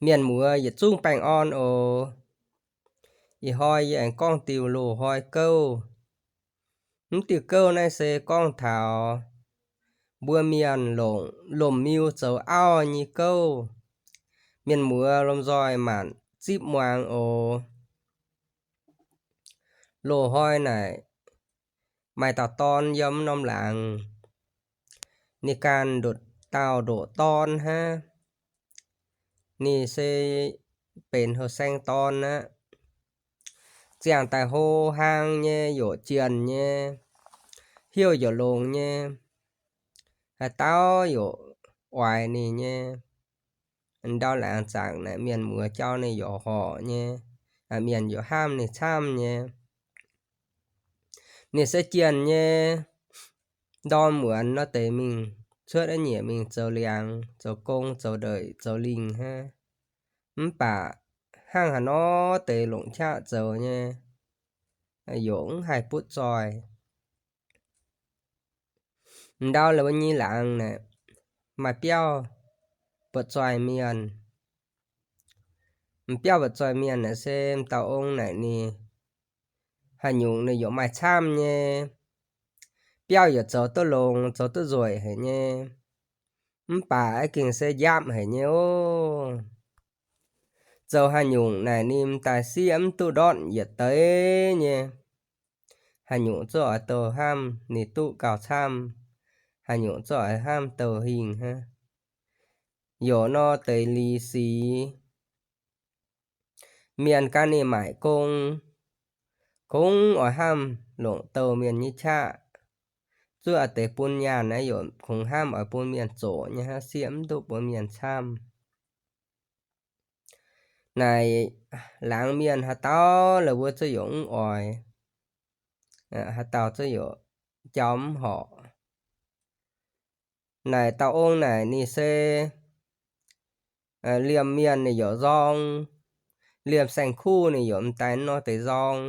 Mienh muoz yietc zungv baengh orn oc. Ih hnoi yie aengx gorngv diuh loz-hnoi gouv. Mv diuh gouv naaiv se gorngv taux mbuo mienh longc lomc miu zoux auv nyei gouv. Mienh muoz lomh nzoih maanc zipv muangx oc. Loz-hnoi naaic maaih dauh dorn yiem norm laangz. Ninh ganh ndoqc dauh ndoqc dorn hnangv. Ninh se benx houh saeng dorn aqv. Ziangh daaih hlo hlang nyei, yaac jienh nyei, heuc yaac longx nyei, haaix dauh yaac oix ninh nyei. Ndau laangz zaangc naaic mienh muoz jauv ninh yaac horpc nyei, mienh yaac hnamv ninh camv nyei. Ninh se jienh nyei, ndorm muonz nor deix mingh cuotv aqv, nyiec mingh zoux liangx, zoux gong, zoux ndeic, zoux lingh hnangv. Mv baac hnangv haaix nor deix longc qaqv zoux nyei, yaac mv haih butv zoih. Ndau la'buo nyei laangz naaic maaih biauv buatc zoih mienh. Biauv buatc zoih mienh naaic se m'dauh ong naaic ninh haaix nyungc ninh yaac maaih camv nyei. Biauv yaac zoux duqv longx, zoux duqv nzueic haic nyei. Mv baac aqv gengh se njapv haic nyei oc. Zoux haaix nyungc naaic ninh m'daaih siev mv duqv ndortv yietc deix nyei. Haaix nyungc zungv oix douh hnamv ninh duqv gauh camv, haaix nyungc zungv oix hnamv douh hingh hnangv. Yaac nor deix li sic, mienh gan ninh maaic gong, kungx oix hnamv longc douh mienh nyei qaqv. Zuov deix bun nyaanh naaiv yaac kungx hnamv oix bun mienh zoqc nyei hnangv, siev mv duqv bun mienh camv. Naaic laangz mienh haaix dauh la'buo zuqc yaac mv oix, haaix dauh zuqc yaac jauv mv horpc. Naaic dauh ong naaic ninh se liemh mienh ninh yaac nzorng, liemh saeng-kuv ninh yaac m'daaih nor deix nzorng.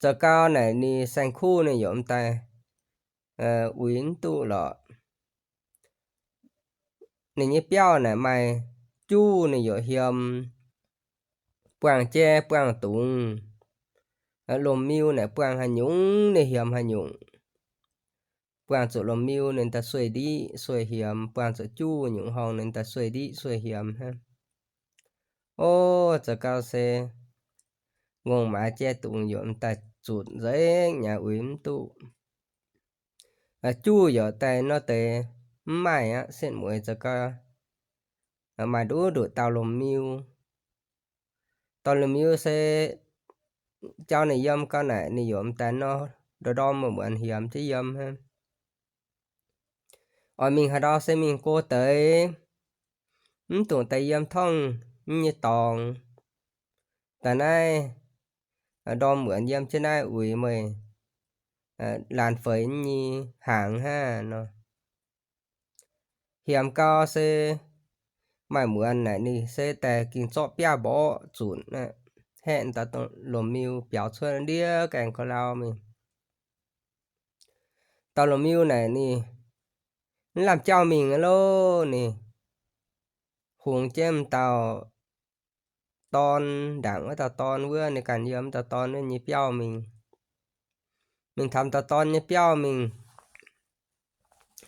Zoux gau naaic ninh saeng-kuv ninh yaac m'daaih uix mv duqv lorqc. Ninh nyei biauv naaic maaih juv ninh yaac hiemx, buangh jai buangh dungz. Lomc miu naaic buangh haaix nyungc ninh hiemx haaix nyungc. Buangh zuqc lomc miu ninh daaih sueih ndiqv sueih hiemx, buangh zuqc juv nyungc horngh ninh daaih sueih ndiqv sueih hiemx hnangv. Ov, zoux gau se ngongh maaiz jai dungz yaac m'daaih zutc nzengc nyei, uix mv duqv. Juv yaac daaih nor deix mv maaih aqv, setv mueiz zoux gau maaih nduqc nduqc dauh lomc miu. Dauh lomc miu se jauv ninh yiem gau naaic ninh yaac m'daaih nor ndorm ndorm muonz hiemx jienv yiem hnangv. Oix mingh haaix ndau se mingh go deix, mv dungx daaih yiem torngv nyei dorngx. Daaih naaiv ndorm muonz yiem jienv naaiv uix meih laanh feix nyei hnaangx hnangv nor. Hiemx gau se maaih muonz naaic ninh se daaih ging zorqv biaav mborqv zunc, haeqv dauh lomc miu biaux cuotv ndiev gaengh ga'lau mingh. Dauh lomc miu naaic ninh mv lamh jauv mingh loh, ninh hungx jienv m'dauh dorn, ndaangc wuov dauh dorn wuov, ninh ganh yiem m'dauh dorn wuov nyei biauv mingh. Mingh taux m'dauh dorn nyei biauv mingh,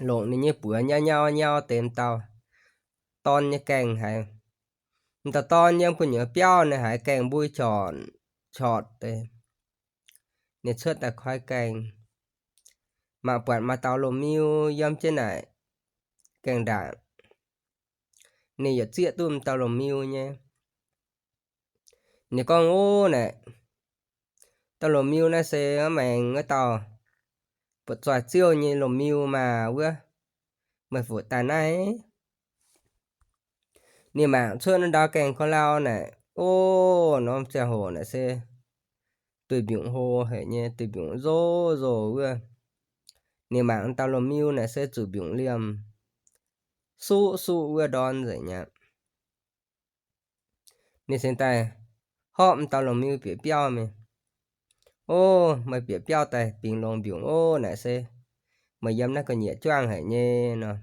longc ninh nyei buoz nyau nyau nyau deix m'dauh dorn nyei gaengh haic. M'dauh dorn yiem gu'nyuoz biauv ninh haiz gaengh mbui qortc qortc deix. Ninh cuotv daaih koi gaengh, mangc buatc maaih dauh lomc miu yiem jienv naaic gaengh ndaangc. Ninh yaac zieqv duqv m'dauh lomc miu nyei. Ninh gorngv, Ov, naaic, dauh lomc miu naaiv se maengx wuov dauh buatc zoih ziouv nyei lomc miu maah wuov. Meih fuqv daaih naaiv? Ninh mangc cuotv ndau gaengh ga'lau naaic, ov, norm ziangh hoc naaic se duih mbiungc hlo haic nyei, duih mbiungc nzov nzov wuov. Ninh mangc dauh lomc miu naaic se zuqc mbiungc liemh, suqv suqv wuov ndorn nzengc aqv. Ninh cingx daaih horpc m'dauh lomc miu bieqc biauv mingh. Ov, meih bieqc biauv daaih bingx longx mbiungc ov, naaic se meih yiem naaiv ga'nyiec juangv haic nyei nor.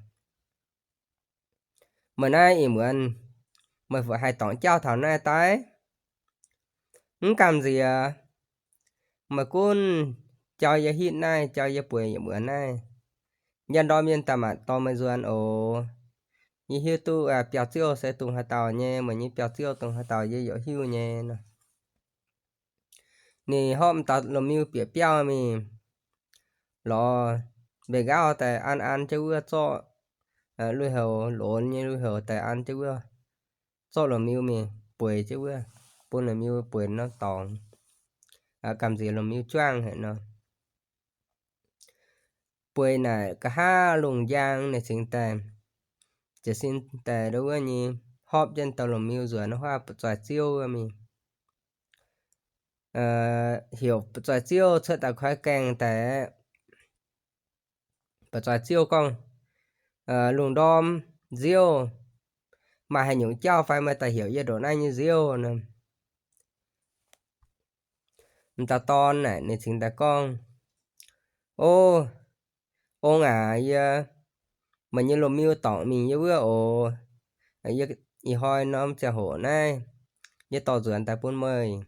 Meih naaiv ih muonz meih fuqv haih dorngc jauv taux naaiv daaih? Mv gamh nziex, meih gunv jauv yie hitv naaiv, jauv yie bueix yie muonz naaiv, njang ndorm yie daaih maanc dorh meih nzuonx oc. Yie hiuv duqv biauv-ziouv se dongh haaix dauh nyei, meih nyei biauv-ziouv dongh haaix dauh yie yaac hiuv nyei nor. Ninh horpc dauh loz-miu bieqc biauv mingh lorz mbiaauc nqaauv daaih an an jienv wuov zorqv lui-houx, lonx nyei lui-houx daaih an jienv wuov zorqv loz-miu mingh bueix jienv wuov, bun loz-miu bueix norm dorngx, gamh nziex loz-miu juangv haic nor. Bueix naaic nqa'haav lungh njang ninh cingx daaih, jiez sin daaih ndo wuov nyei, horpc jienv dauh loz-miu nzuonx huaav buoz-zoih ziouv mingh. Heuc buoz-zoih ziouv cuotv daaih koi gaengh daaih, buoz-zoih ziouv gorngv, Lungh ndorm nziouv, maaih haaix nyungc jauv fai meih daaih heuc yie ndongc naaiv nyei nziouv nor? M'dauh dorn naaic ninh cingx daaih gorngv, O, ong aac, yie, meih nyei loz-miu dorngc mingh yie wuov oc. Yie ih hnoi norm ziangh hoc naaiv yie dorh nzuonx daaih bun meih.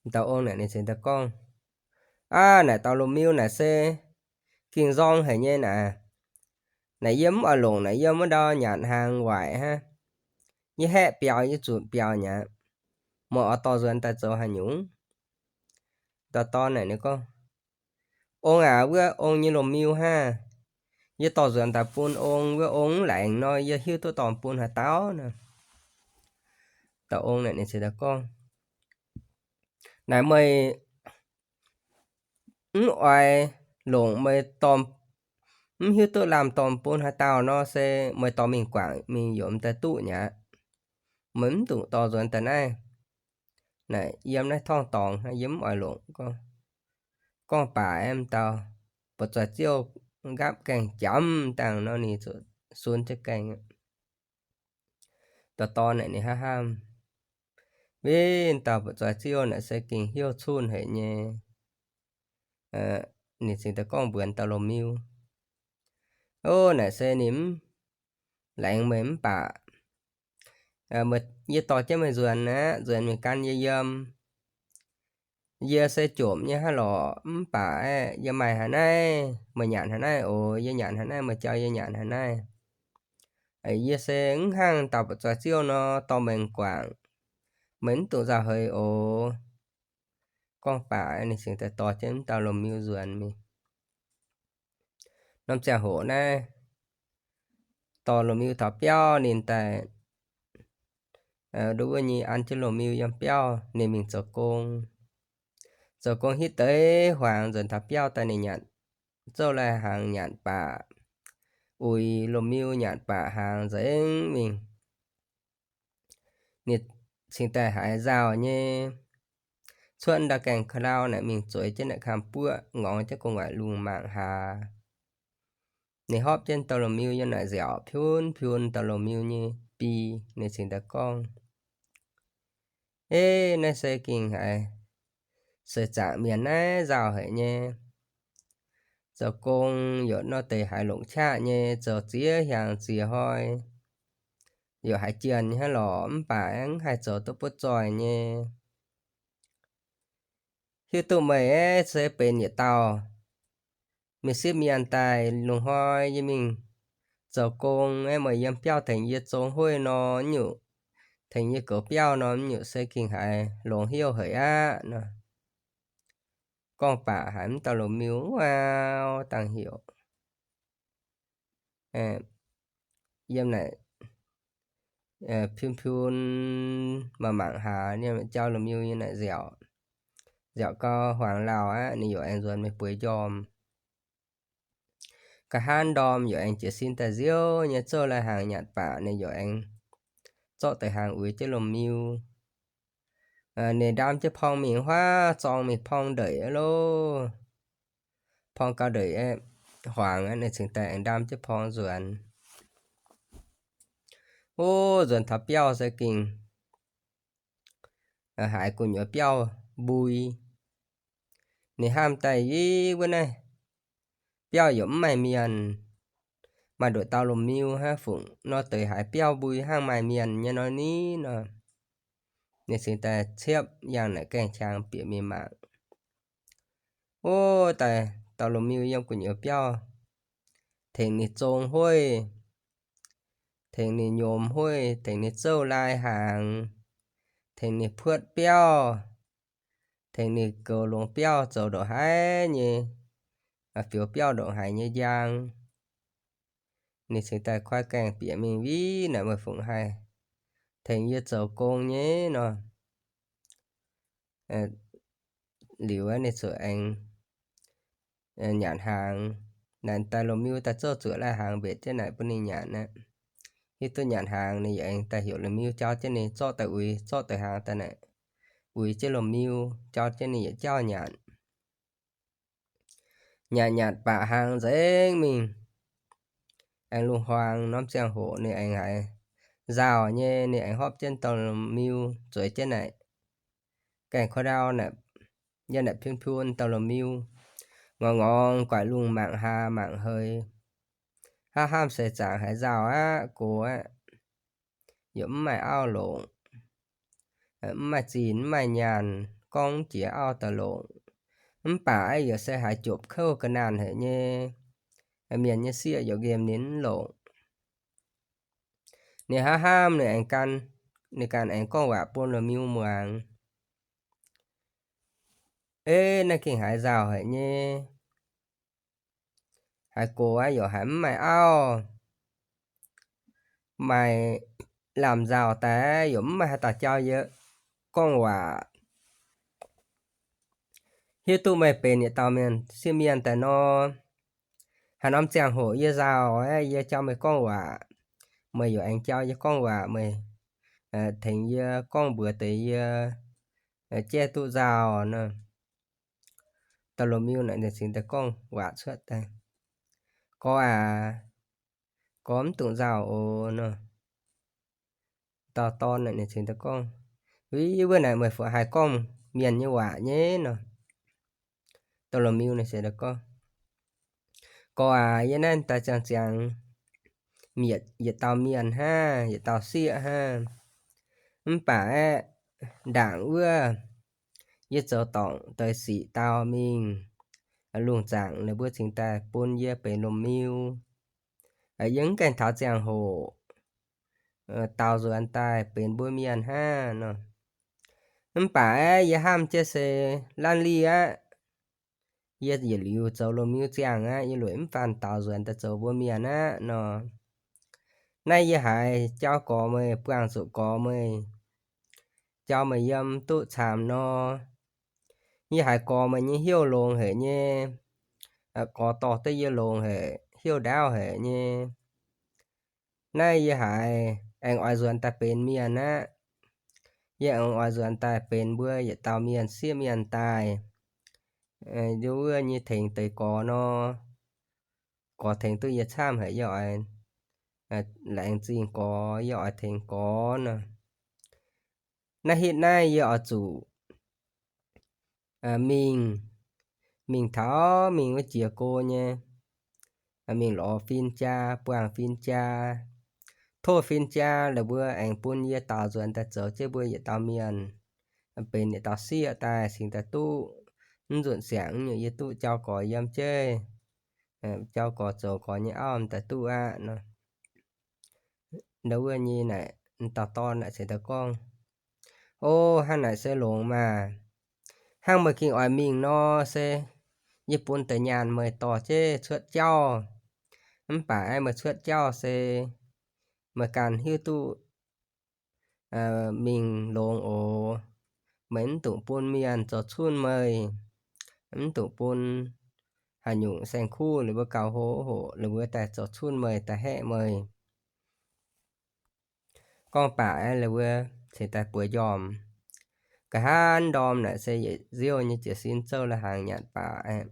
M'dauh ong naaic ninh cingx daaih gorngv, Aav, naaic dauh loz-miu naaic se gengh nzorng haic nyei naaic. Naaic yie mv oix longc naaic, yiem wuov ndau nyanc hnaangx waaic hnangv. Yie haeqv biaux, yie zunc biaux nyei aqv. Meih oix dorh nzuonx daaih zoux haaix nyungc? Dauh dorn naaic ninh gorngv, Ong aac, wuov ong nyei loz-miu hnangv. Yie dorh nzuonx daaih bun ong, wuov ong mv laengz nor, yie hiuv duqv dorh bun haaix dauh nor. Dauh ong naaic ninh cingx daaih gorngv, Naaic meih mv oix longc, meih dorh, mv hiuv duqv lamh dorh bun haaix dauh nor, se meih dorh mingh guangc mingh yaac m'daaih duqv nyei aqv. Meih mv dungx dorh nzuonx daaih naaiv. Naaic yiem naaiv torngv dorngx, yie mv oix longc. Gorngv baac m'dauh buoz-zoih ziouv nqaapv gaengh jangx dangh nor, ninh zuqc sun jienv gaengh. Dauh dorn naaic ninh hnamv hnamv, Win, dauh buoz-zoih ziouv naaic se gengh hnyouv cunh haic nyei. Ninh cingx daaih gorngv mbuox dauh loz-miu, O, naaic se ninh mv laengz meih mv baac yie dorh jienv meih nzuonx aqv, nzuonx mingh gan yie yiem. Yie se jomc nyei hnangv lorqc, mv baac aeqv, yie maaih haaix naaiv meih nyanc haaix naaiv oc. Yie nyanc haaix naaiv meih jauv yie nyanc haaix naaiv. Yie se mv hnangv dauh buoz-zoih ziouv nor dorh meih guangc, meih mv dungx nzauh heix oc. Gorngv baac ninh cingx daaih dorh jienv m'dauh loz-miu nzuonx mingh. Norm ziangh hoc naaiv dorh loz-miu taux biauv ninh daaih, nduov wuov nyei an jienv loz-miu yiem biauv ninh mingh zoux gong. Zoux gong hitv deix huaangx nzuonx taux biauv daaih ninh nyanc, zouv lai hnaangx nyanc baac, uix loz-miu nyanc baac hnaangx nzengc mingh. Ninh cingx daaih haiz nzauh nyei, cuotv ndau gaengh ka'lau naaic mingh zueiz jienv naaic kamv-buoqv, ngorngx jienv gu'nguaaic lungh mangc hlaax. Ninh hopv jienv dauh loz-miu yiem naaic nziaauc, piunv piunv dauh loz-miu nyei bi. Ninh cingx daaih gorngv, Ei, naaiv se gengh haiz seix zaangc mienh naaiv nzauh haic nyei. Zoux gong yaac nor deix haiz longc qaqv nyei, zoux ziex hnyangx ziex hnoi yaac haiz jienh nyei hnangv lorqc, mv baac mv haih zoux duqv butv zoih nyei. Hiuv duqv meih aeqv, se benx yietc dauh mingh sipv mienh daaih. Lungh hnoi yie mingh zoux gong aeqv, meih yiem biauv tengx yie zong hueiv nor, nyungc tengx yie goux biauv nor, nyungc se gengh haiz longx hnyouv haic aqv nor. Gorngv baac haiz m'dauh loz-miu wuov dangh heuc, yiem naaic piun piun mangc mangc hlaax, ninh jauv loz-miu yiem naaic nziaauc. Nziaauc gau huaangx lauh aqv, ninh yaac aengx nzuonx mingh bueix njormh. Nqa'haav ndorm yaac aengx jiez sin daaih nziouv nyei, zouv lai hnaangx nyanc baac ninh yaac aengx zorqv deix hnaangx uix jienv loz-miu. Ninh ndaam jienv porng mingh huaav zorng mingh porng ndeic loh. Porng gau ndeic aeqv, huaangx aqv, ninh cingx daaih aengx ndaam jienv porng nzuonx. Ov, nzuonx taux biauv se gengh haiz gu'nyuoz biauv mbui. Ninh hnamv daaih, Ih, wuov naaiv biauv yaac mv maaih mienh, maaih nduqc dauh lomh miu hnangv fungc nor deix haiz biauv mbui hnangv maaih mienh nyei nor ni nor. Ninh cingx daaih ciepv yangh naaic gaengh qangx bieqc mingh mangc. Ov, daaih dauh lomh miu yiem gu'nyuoz biauv, tengx ninh zong hueiv, tengx ninh nyomc hueiv, tengx ninh zouv lai hnaangx, tengx ninh puotv biauv, tengx ninh goux longx biauv zoux ndongc haaix nyei, fioux biauv ndongc haaix nyei njang. Ninh cingx daaih koi gaengh bieqc mingh, Win, naaic meih fungc haih tengx yie zoux gong nyei nor. Liuz aeqv, ninh ziouc aengx nyanc hnaangx. Naaic daaih lomh miu daaih zouv zuoqc lai hnaangx mbenc jienv naaic bun ninh nyanc aqv. Hiuv duqv nyanc hnaangx, ninh yaac aengx daaih heuc lomh miu jauv jienv ninh zorqv daaih uix, zorqv daaih hnaangx daaih naaic uix jienv lomh miu, jauv jienv ninh yietc jauv nyanc. Nyanc nyanc baac hnaangx nzengc mingh, aengx lungh hmuangx norm ziangh hoc ninh aengx haiz nzauh nyei, ninh aengx hopv jienv dauh lomh miu zueiz jienv naaic, gaengh koi ndau naaic, yiem naaic piun-piun dauh lomh miu ngorngv ngorngx guaix lungh mangc hlaax mangc heix, hnamv hnamv se zaangc haiz nzauh aqv, gox aqv, yaac mv maaih auv longc, mv maaih zinh mv maaih nyaanh, gorngv mv jiex auv daaih longc. Mv baac aeqv, yaac se haiz jopc kouv ga'naanh haic nyei, mienh nyei sieqv yaac nqemh ninh mv longc. Ninh hnamv hnamv ninh aengx gan, ninh ganh aengx gorngv waac bun lomh miu muangx. Ei, naaiv gengh haiz nzauh haic nyei. Haiz gox aqv, yaac haiz mv maaih auv. Maaih lamh nzauh daaih yaac mv maaih haaix dauh jauv yie gorngv waac. Hiuv duqv meih benx yietc dauh mienh sieqv mienh daaih nor, haaix norm ziangh hoc yie nzauh aqv, yie jauv meih gorngv waac, meih yaac aengx jauv yie gorngv waac, meih tengx yie gorngv mbuox deix yie jaiv duqv nzauh nor. Dauh lomh miu naaic ninh cingx daaih gorngv waac cuotv daaih, Gorx aac, gorx mv dungx nzauh oc nor. Dauh dorn naaic ninh cingx daaih gorngv, Wuov, wuov naaic meih fungc haih gorngv mienh nyei waac nyei nor. Dauh lomh miu naaic se gorngv, Gorx aac, yie naaiv daaih ziangh ziangx mietc yietc dauh mienh hnangv, yietc dauh sieqv hnangv. Mv baac aeqv, ndaangc wuov yie zoux dorngc deix sic dau mingh, lungh zaangc ninh mbuo cingx daaih bun yie benx lomh miu. Yie mv gaengh taux ziangh hoc daaux nzuonx daaih benx mbuo mienh hnangv nor. Mv baac aeqv, yie hnamv jienv se laanh liz aqv. Yie yietc liuz zoux lomh miu ziangh aqv, yie lueic mv faanh daaux nzuonx daaih zoux mbuo mienh aqv nor. Naaiv yie haiz jauv gorx meih, buangh zuqc gorx meih, jauv meih yiem duqv camv nor. Yie haiz gorx meih nyei hnyouv longx haic nyei, gorx dorh duqv yie longx haic, hnyouv ndaauv haic nyei. Naaiv yie haiz aengx oix nzuonx daaih benx mienh aqv. Yie aengx oix nzuonx daaih benx mbuo yietc dauh mienh sieqv mienh daaih. Nduov wuov nyei tengx deix gorx nor, gorx tengx duqv yie camv haic, yie oix laengz zingh gorx, yie oix tengx gorx nor. Naaiv hitv naaiv yie oix zuqc mingh, mingh taux mingh wuov jiex go nyei, mingh lorz fin-jaa, buangh fin-jaa, tov fin-jaa laaix mbuo aengx bun yie daaux nzuonx daaih zoux jienv mbuo yietc dauh mienh, benx yietc dauh sieqv daaih cingx daaih duqv. Mv nzunc siangx nyei yie duqv jauv gorx yiem jienv, jauv gorx zoux gorx nyei auv daaih duqv aqv nor. Nduov wuov nyei naaic, dauh dorn naaic cingx daaih gorngv, O, hnangv naaic se longx maah! Hnangv meih gengh oix mingh nor se yie bun deix nyaanh meih dorh jienv cuotv jauv. Mv baac aeqv, meih cuotv jauv se meih ganh hiuv duqv mingh longx oc. Meih mv dungx bun mienh zoux cunh meih, mv dungx bun haaix nyungc saeng-kuv laaix mbuo gauh hlo hoc laaix mbuo daaih zoux cunh meih, daaih haeqv meih. Gorngv baac aeqv, laaix mbuo cingx daaih bueix njormh. Nqa'haav ndorm naaic se yietc nziouv nyei jiez sin zouv lai-hnaangx nyanc baac aeqv,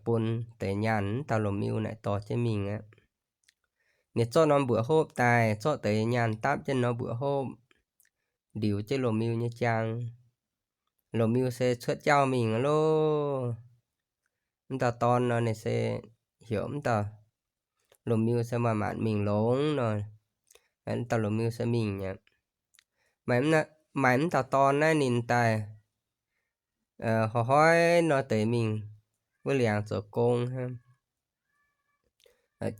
bun deix nyaanh mv dauh lomh miu naaic dorh jienv mingh aqv. Ninh zorqv norm mbuoqc hopv daaih, zorqv deix nyaanh dapv jienv norm mbuoqc hopv, ndiux jienv lomh miu nyei jaang. Lomh miu se cuotv jauv mingh loh. Mv dauh dorn nor ninh se heuc mv dauh lomh miu se maaih maanc mingh longx nor, mv dauh lomh miu se mingh aqv. Maaih mv dauh dorn naaiv ninh daaih hnoi-hnoi nor deix mingh wuov liangx zoux gong hnangv.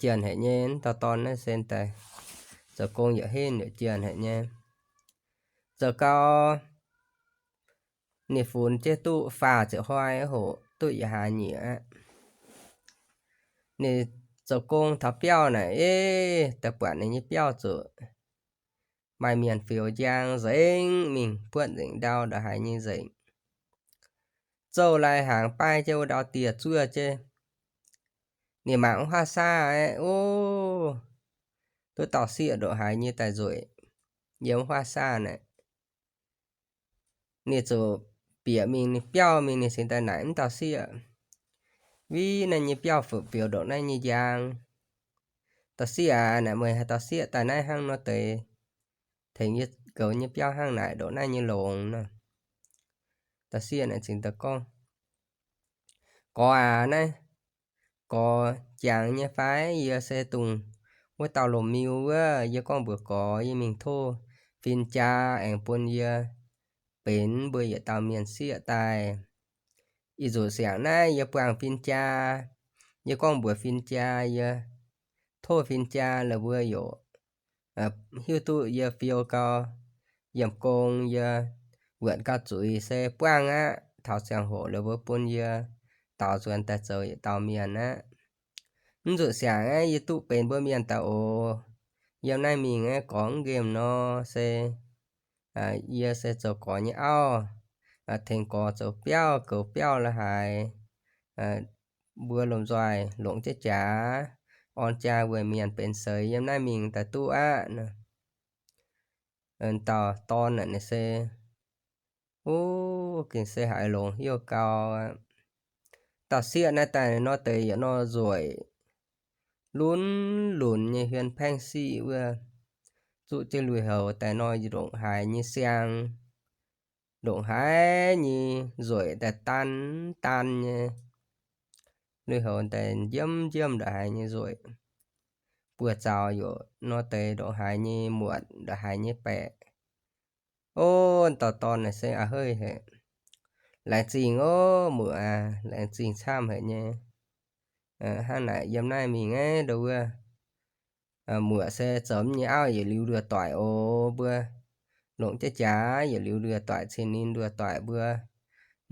Jienh haic nyei, mv dauh dorn naaiv se daaih zoux gong yaac henv yaac jienh haic nyei. Zoux gau ninh funx jienv duqv faah ziepc hnoi hoc duqv yietc hlaax nyieqc aqv. Ninh zoux gong taux biauv naaic, ei, daaih buatc ninh nyei biauv zuqc maaih mienh fioux njang nzengc mingh, buotv nzengc ndau ndongc haaix nyei nzengc. Zouv lai hnaangx baaih jienv wuov ndau dieh zuov jienv. Ninh mangc wuov huaav saah aeqv, o, duqv dauh sieqv ndongc haaix nyei daaih nzueic yiem wuov huaav saah naaic. Ninh zuqc bieqc mingh, ninh biauv mingh, ninh cingx daaih naaic mv dauh sieqv, Viv, naaiv nyei biauv fu'jueiv fioux ndongc naaiv nyei njang. Dauh sieqv aac, naaic meih haaix dauh sieqv daaih naaiv hnangv nor deix, tengx yie goux nyei biauv hnangv naaic ndongc naaiv nyei longx nor. Dauh sieqv naaic cingx daaih gorngv, Gorx aac, naaiv gorx jangx nyei fai? Yie se dongh wuov dauh lomh miu wuov. Yie gorngv mbuox gorx yie mingh tov fin-jaa aengx bun yie benx mbuo yietc dauh mienh sieqv daaih. Ih nzuqc siangx naaiv yie buangh fin-jaa, yie gorngv mbuox fin-jaa, yie tov fin-jaa la'buo yaac hiuv duqv yie fiou gau, yiem gong yie wuonc gau zuiz se buangh aqv. Taux ziangh hoc la'buo bun yie daaux nzuonx daaih zoux yietc dauh mienh aqv. Mv nzuqc siangx aeqv, yie duqv benx mbuo mienh daaih oc. Yiem naaiv mingh aeqv, gorx mv nqemh nor se yie se zoux gorx nyei auv, tengx gorx zoux biauv, goux biauv la'haaix, mbuo lomh nzoih longc jienv jaax, orn jaa weic mienh benx seix yiem naaiv mingh daaih duqv aqv nor. Dauh dorn naaic ninh se, o, gengh se haiz longx hnyouv gau aqv. Dauh sieqv naaiv daaih nor deix yietc norm nzueic, lunx lunx nyei hmien paengv siqv wuov, zuqv jienv lui-houx daaih nor ndongc haaix nyei siang, ndongc haaix nyei nzueic daaih daan daan nyei. Lui-houx daaih njiemv njiemv ndongc haaix nyei nzueic. Buoz-zaux yaac nor deix ndongc haaix nyei muotc, ndongc haaix nyei baeqc. O, dauh dorn naaic se a'heiv haic. Laengz zingh ov muoc aac, laengz zingh camv haic nyei. Hnangv naaic yiem naaiv mingh aeqv, ndo wuov, muoc se zoux mv nyei auv yietc liuz nduov doic oc. Mbuo longc jienv jaax yietc liuz nduov doic, cin ninh nduov doic, mbuo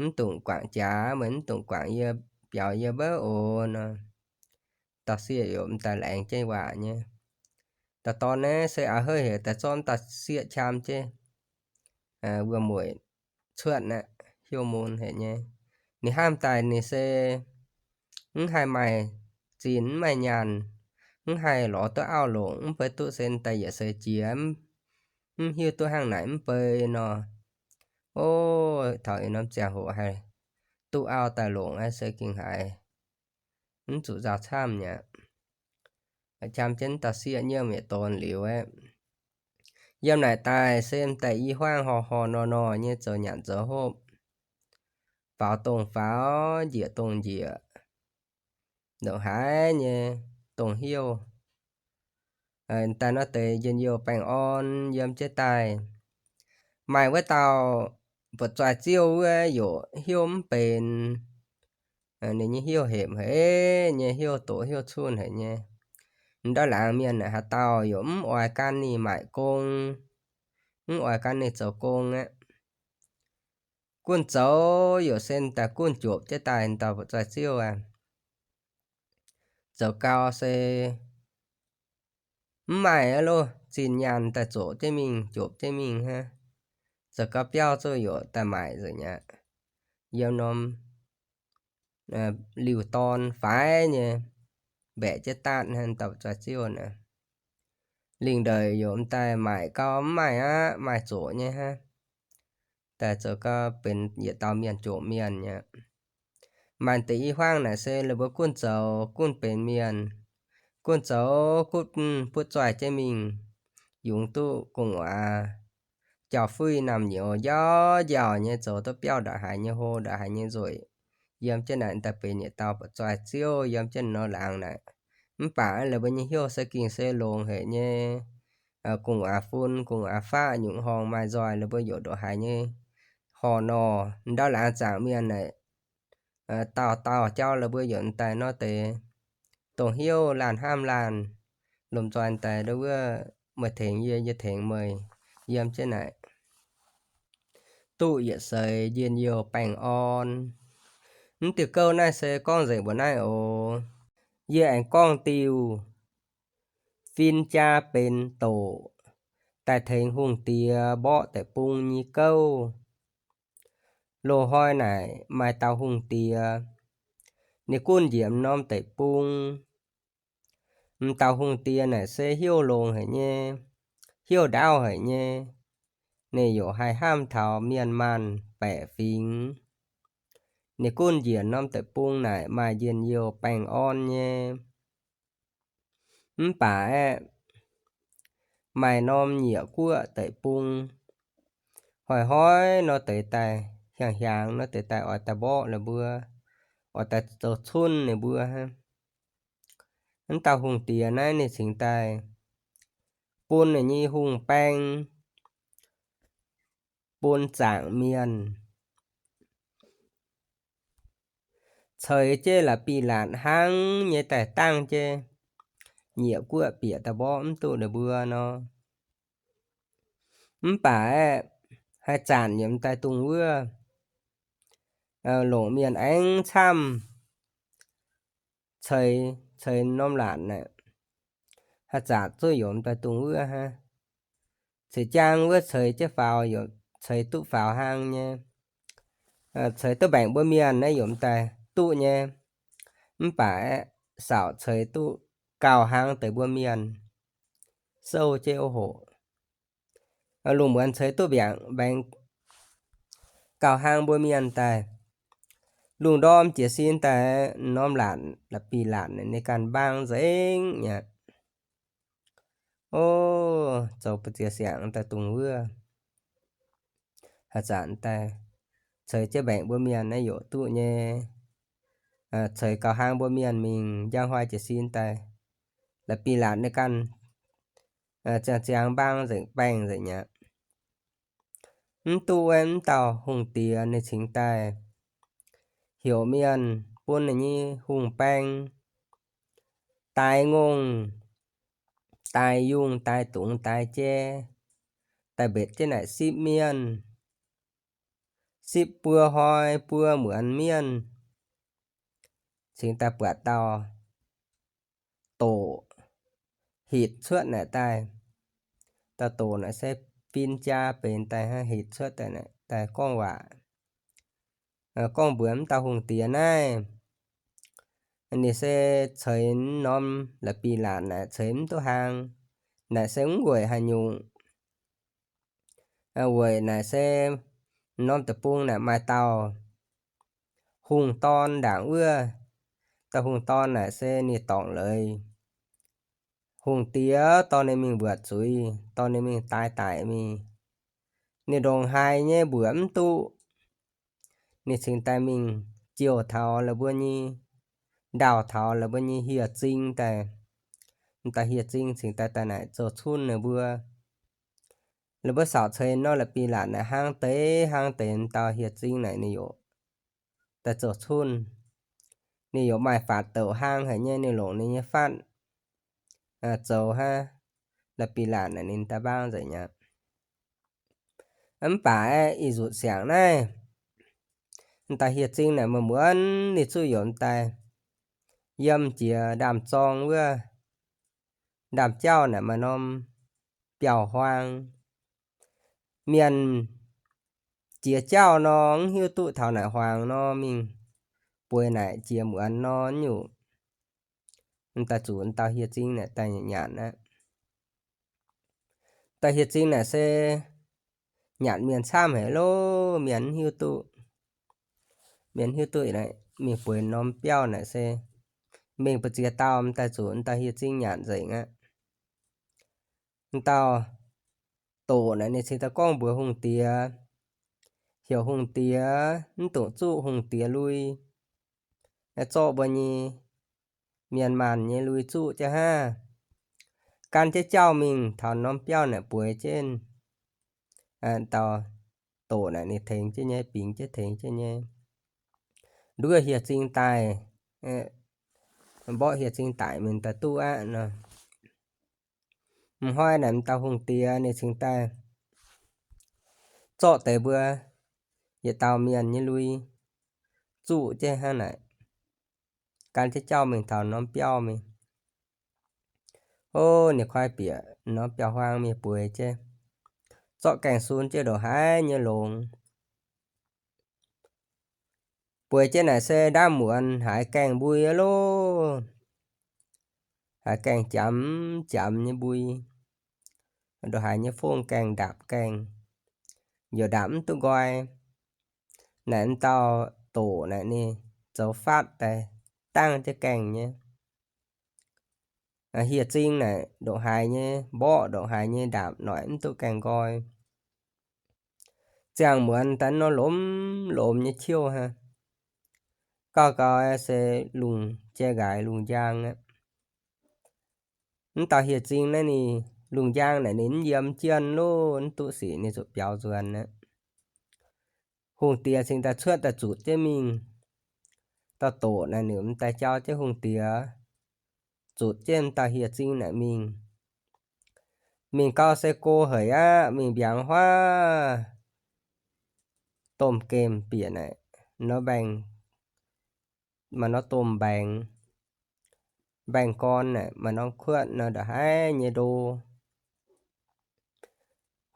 mv dungx guangc jaax, meih mv dungx guangc yie, biaux yie mbouv oc nor. Dauh sieqv yaac mv daaih laengz jienv waac nyei. Dauh dorn naaiv se a'heiv haic, daaih zorqv mv dauh sieqv qam jienv wuom-mueic cuotv aqv, hnyouv mun haic nyei. Ninh hnamv daaih ninh se mv haih maaih zinh mv maaih nyaanh, mv haih lorz duqv auv longc, mv baac duqv se daaih yietc seix jiex, mv hiuv duqv hnangv naaic mv bei nor. O, taux ih norm ziangh hoc haih duqv auv daaih longc aqv se gengh haiz mv zuqc nzauh camv mi'aqv. Qam jienv dauh sieqv nyiemv yietc donx liuz aeqv, yiem naaic daaih se m'daaih i hmuangv horh horh nor nor nyei zoux nyanc zoux hopv, faaux dongh faaux, njiec dongh njiec, ndongc haaix nyei dongh hnyouv. Daaih nor deix njien-youh baengh orn yiem jienv daaih. Maaih wuov dauh buoqc zoih ziouv wuov yaac hnyouv mv benx. Ninh nyei hnyouv hepc haic nyei, hnyouv doqc hnyouv cunh haic nyei. Ndau laangz mienh haaix dauh yaac mv oix gan ninh maaic gong, mv oix gan ninh zoux gong aqv. Gunv zoux yaac se daaih gunv jopc jienv daaih, dauh buoqc zoih ziouv aac. Zoux gau se mv maaih aqv loh, zinh nyaanh daaih zoqc jienv mingh, jopc jienv mingh hnangv. Zoux gau biauv zouv yaac daaih maaic nzengc aqv. Yiem norm liuh dorn faix nyei, mbaeqc jienv daatv hnangv, dauh buoqc zoih ziouv naaic. Lingh ndeic yaac m'daaih maaic gau mv maaih aqv, maaih zoqc nyei hnangv. Daaih zoux gau benx yietc dauh mienh jomc mienh aqv. Maanc deix i hmuangv naaic se la'buo gunv zoux gunv benx mienh, gunv zoux gunv butv zoih jienv mingh, yungz duqv gu'nguaaz jauv-fuih naamh nyouz njaaux njaaux nyei, zoux duqv biauv ndongc haaix nyei hlo, ndongc haaix nyei nzueic. Yiem jienv naaic daaih benx yietc dauh buoqc zoih ziouv yiem jienv norm laangz naaic. Mv baac la'buo nyei hnyouv se gengh se longx haic nyei. Gu'nguaaz fun, gu'nguaaz faqv nyungc horngh maaih nzoih la'buo yaac ndongc haaix nyei horh nor, ndau laangz zaangc mienh naaic, dauh dauh jauv la'buo yaac daaih nor deix, dongh hnyouv laanh hnamv laanh, lomh nzoih daaih ndau wuov, meih tengx yie, yie tengx meih, yiem jienv naaic duqv yietc seix njien-youh baengh orn. Mv diuh gouv naaiv se gorngv nzengc mbuoqc naaiv oc. Yie aengx gorngv diuh fin-jaa benx doqc, daaih tengx hungh diex mborqv deic-bung nyei gouv. Loz-hnoi naaic maaih dauh hungh diex, ninh gunv njiec m'norm deic-bung. M'dauh hungh diex naaic se hnyouv longx haic nyei, hnyouv ndaauv haic nyei. Ninh yaac haih hnamv taux mienh maanh baeqc fingx. Ninh gunv njiec m'norm deic-bung naaic maaih njien-youh baengh orn nyei. Mv baac aeqv, maaih norm nyieqc guoqv deic-bung, hnoi-hnoi nor deix daaih, hiaangx-hiaangx nor deix daaih oix daaih mborqv ninh mbuo, oix daaih zoux cunv ninh mbuo hnangv. Mv dauh hungh diex naaiv ninh cingx daaih bun ninh nyei hungh baeng, bun zaangc mienh ceix jienv la'bieiv-laatc hnangv nyei daaih dangh jienv nyieqc guoqv bieqc daaih mborqv mv duqv ninh mbuo nor. Mv baac aeqv, haaix zanc yiem daaih dungz wuov, longc mienh aengx camv ceix, ceix norm laatc naaic, haaix zanc zuqc yiem daaih dungz wuov hnangv. Ceix jaang wuov ceix jienv faaux, ceix duqv faaux hnangv nyei. Ceix duqv mbaengc mbuo mienh naaiv yiem daaih duqv nyei. Mv baac aeqv, saauc ceix duqv gauh hnangv deix mbuo mienh, souv jienv oc hoc. Lungh muonz ceix duqv mbiaangc mbaengx gauh hnangv mbuo mienh daaih, lungh ndorm jiez sin daaih, norm laatc, la'bieiv-laatc ninh ganh mbaang nzengc aqv. O, zoux mbu'ziex siangx daaih dungz wuov. Haaix zanc daaih ceix jienv mbaengc mbuo mienh naaiv yaac duqv nyei. Ceix gauh hnangv mbuo mienh mingh njang hnoi jiez sin daaih, la'bieiv-laatc ninh ganh ziangh ziangx mbaang nzengc, baengh nzengc aqv. Mv duqv wuov, mv dauh hungh diex ninh cingx daaih heuc mienh bun ninh nyei hungh baeng, daix ngongh, daix yungh, daix dungz, daix jai, daaih mbenc jienv naaic sipv mienh, sipv buo hnoi buo muonz mienh, cingx daaih buatc dauh doqc hitc cuotv naaic daaih. Dauh doqc naaic se fin-jaa benx daaih hnangv, hitc cuotv daaih naaic daaih gorngv waac, gorngv mbuox mv dauh hungh diex naaiv, ninh se ceix norm la'bieiv-laatc naaic ceix mv duqv hlang, naaic se mv weic haaix nyungc. Weic naaic se norm deic-bung naaic maaih dauh hungh dorn ndaangc wuov. Dauh hungh dorn naaic se ninh dorngc leiz. Hungh diex dorh ninh mingh mbuoqc zuiz, dorh ninh mingh daix daic mingh. Ninh ndongc haaix nyei mbuoqc mv duqv. Ninh cingx daaih mingh jouh taux la'buo nyei, ndaauh taux la'buo nyei hieh zing daaih. M'daaih hieh zing cingx daaih daaih naaic zoux cunv ninh mbuo. La'buo saauc ceix nor la'bieiv-laatc naaic hnangv deix hnangv deix, m'daaih hieh zing naaic ninh yaac daaih zoux cunv. Ninh yaac maaih faatv douc hnangv haic nyei, ninh longc ninh nyei fatv zoux hnangv, la'bieiv-laatc naaic ninh daaih mbaang nzengc aqv. Mv baac aeqv, ih nzunc siangx naaiv, m'daaih hieh zing naaic maaih muonz ninh zuqv yaac m'daaih yiem jiex ndaamv-zorng wuov, ndaamv-jauv naaic maaih norm biauv-huaang. Mienh jiex jauv nor mv hiuv duqv taux naaic huaang nor, mingh bueix naaic jiex muonz nor nyungc, m'daaih zuqc m'dauh hieh zing naaic daaih nyanc aqv. Dauh hieh zing naaic se nyanc mienh camv haic loh, mienh mv hiuv duqv. Mienh mv hiuv duqv naaic mingh bueix norm biauv naaic se mingh mbu'ziex dauh m'daaih zuqc m'dauh hieh zing nyanc nzengc aqv. M'dauh doqc naaic ninh cingx daaih gorngv mbuox hungh diex, heuc hungh diex mv dungc zuqv hungh diex lui, zorqv mbuo nyei mienh maanc nyei lui zuqv jienv hnangv. Gan jienv jauv mingh taux norm biauv naaic bueix jienv. Dauh doqc naaic ninh tengx jienv nyei, bingx jienv tengx jienv nyei. Nduov hieh zingh daaih, mborqv hieh zingh daic mingh daaih duqv aqv nor. M'hnoi naaic m'dauh hungh diex ninh cingx daaih zorqv deix mbuo yietc dauh mienh nyei lui zuqv jienv hnangv naaic, gan jienv jauv mingh taux norm biauv mingh. Ov, ninh koi bieqc norm biauv-huaang mingh bueix jienv, zorqv gaengh sun jienv ndongc haaix nyei longx. Bueix jienv naaic se ndaamv muonz haiz gaengh mbui loh, haiz gaengh jangx jangx nyei mbui, ndongc haaix nyei fongv gaengh ndaapc gaengh, youc ndaapc mv duqv nqoi. Naaic m'dauh doqc naaic ninh zoux faatv daaih dangv jienv gaengh nyei. Hieh zingh naaic ndongc haaix nyei mborqv, ndongc haaix nyei ndaapc noic mv duqv gaengh nqoi. Ziangh muonz daaih nor lomh lomh nyei qiuv hnangv. Gauh gau se lungh jai nqaaix lungh njang aqv. Mv dauh hieh zingh naaiv ninh lungh njang naaic ninh mv yiem jien loh, mv duqv sic ninh zuqc biaux nzuonx aqv. Hungh diex cingx daaih cuotv daaih zutc jienv mingh. Dauh doqc naaic ninh m'daaih jauv jienv hungh diex zutc jienv m'dauh hieh zingh naaic mingh. Mingh gau se go haic aqv, mingh mbiaangx huaav domh gemh bieqc naaic nor mbaengx, maaih norm domh mbaengx, mbaengx-gorn naaic maaih norm kuotv nor ndongc haaix nyei ndo.